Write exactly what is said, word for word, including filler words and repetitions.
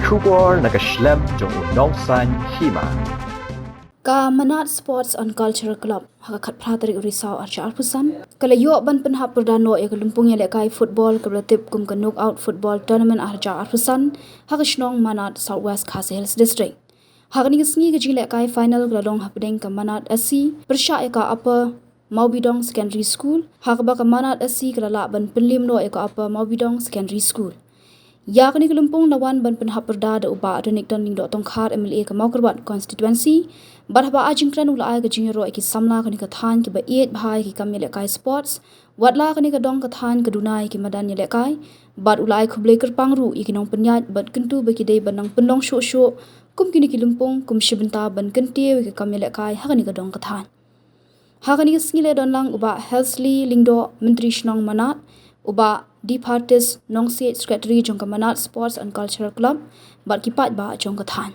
Khubor na ka shlem jong u nongsan hima. Ka Manad Sports and Cultural Club ha ka khatphra tarik u Risaw arhajar arphew san ka la ïoh ban pynhap pyrda noh ïa ka lympung ïalehkai football kaba la tip kum ka Knockout Football Tournament arhajar arphew san ha ka shnong Manad, South West Khasi Hills District. Ha kane ka sngi ka jinglehkai final ka la long hapdeng ka Manad S C pyrshah ïa ka Upper Mawbidong Secondary School, ha kaba ka Manad S C ka la lah ban pynliem noh ïa ka Upper Mawbidong Secondary School. Ïa kane ka lympung la wan ban pynhap pyrda da u Bah Donikton Lyngdoh Tongkhar, M L A ka Mawkyrwat Constituency, bad haba ai jingkren u la ai ka jingïaroh ïa ki samla kane ka thaiñ kiba ïeit bha ïa ki kam ïalehkai sports, wat la kane ka dong ka thaiñ ka duna ïa ki madan ïalehkai, bad u la ai khublei kyrpang ruh ïa ki nongpynïaid bad kyntu ba ki dei ban nang pynlong shuh shuh kum kine ki lympung kum shi bynta ban kyntiew ïa ki kam ïalehkai ha kane ka dong ka thaiñ. Ha kane ka sngi la don lang u Bah Helsley Lyngdoh, Myntri Shnong Manad, u Bah Departis Nongsiej, Secretary jong ka Manad Sports and Cultural Club, bad ki paidbah jong ka thaiñ.